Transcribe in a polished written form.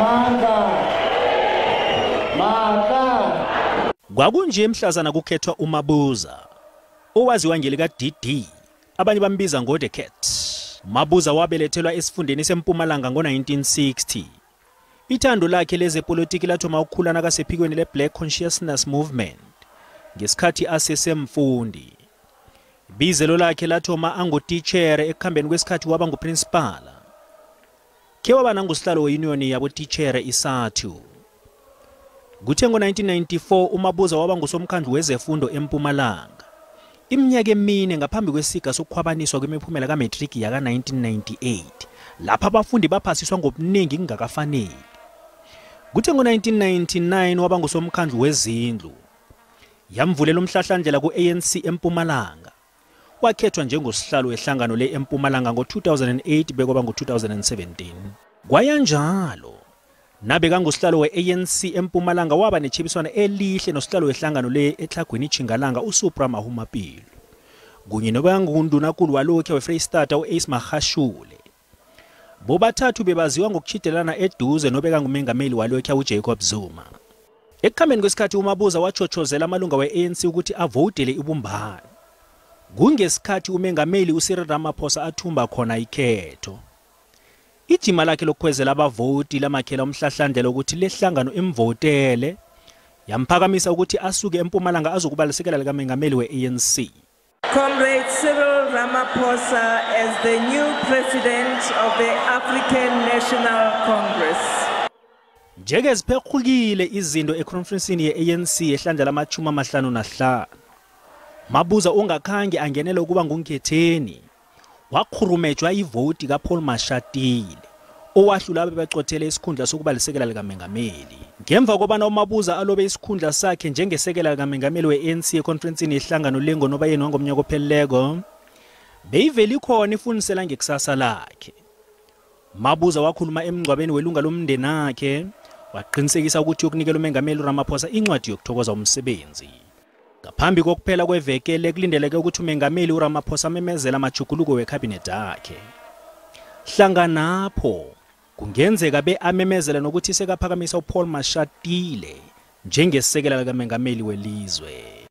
Mandla. Matla. Kwakunje mhlazana kukhethwa uMabuza, owaziwa ngelika DD, abanye bambiza ngo The Cat. Mabuza wabelethelwa esifundeni seMpumalanga ngo-1960. Ithando lakhe lezepolitiki lathoma ukukhula nakasephikweni le-Black Consciousness Movement ngesikhathi asesemfundi. Ibizelo lakhe lathoma angutitjhere, ekukhambeni kwesikhathi waba nguprinsipala. Khe waba nangusihlalo weyuniyoni yabotitjhere iSATU. Kuthe ngo-1994 uMabuza waba ngusomkhandlu wezefundo eMpumalanga. Iminyaka emine ngaphambi kwesiga sokukhwabaniswa kwemiphumela kametriki yaka-1998, lapha abafundi baphasiswa ngobuningi kungakafaneli. Kuthe ngo-1999 waba ngusomkhandlu wezindlu. Yamvulela umhlahlandlela ku-ANC eMpumalanga. Wakhethwa njengosihlalo wehlangano le eMpumalanga ngo-2008 bekwaba ngo-2017. Kwayanjalo, nabekangusihlalo we-ANC eMpumalanga waba netjhebiswano elihle nosihlalo wehlangano le eTlhagwini Tjingalanga uSupra Mahumapelo, kunye nobekangundunankulu walokhuya weFreyistata u-Ace Magashule. Bobathathu bebaziwa ngokutjhidelana eduze nobekangumengameli walokhuya uJacob Zuma. Ekukhambeni kwesikhathi uMabuza watjhotjhozela amalunga we-ANC ukuthi avowudele ibumbano. Kungesikhathi umengameli uCyril Ramaphosa athumba khona ikhetho. Ijima lakhe lokukhwezela abavoti lamakhela umhlahlandlela ukuthi lehlangano imvotele, yamphakamisa ukuthi asuke eMpumalanga azokuba lisekela likamengameli we-ANC. Comrade Cyril Ramaphosa as the new president of the African National Congress. Njeke zipheqhukile izinto ekhonferensini ye-ANC ehlandla lama-55. Mabuza ongakhange angenele ukuba ngunkhetheni, wakhurumejwa ivoti kaPaul Mashatile, owahlula abebecothele isikhundla sokuba lisekela likamengameli. Ngemva kobana uMabuza alobe isikhundla sakhe njengesekela likamengameli we-ANC ekhonferensini yehlangano le ngoNobayeni wangomnyaka opheleleko, beyivele ikhona ifunisela ngekusasa lakhe. Mabuza wakhuluma emngcwabeni welunga lomndenakhe, waqinisekisa ukuthi uyokunikela umengameli uRamaphosa incwadi yokuthokoza umsebenzi. Ngaphambi kokuphela kweveke kulindeleke ukuthi umengameli uRamaphosa amemezele amajuguluko wekhabinethe yakhe. Hlanganapho kungenzeka be amemezele nokuthi sekaphakamisa uPaul Mashatile njengesekela likamengameli welizwe.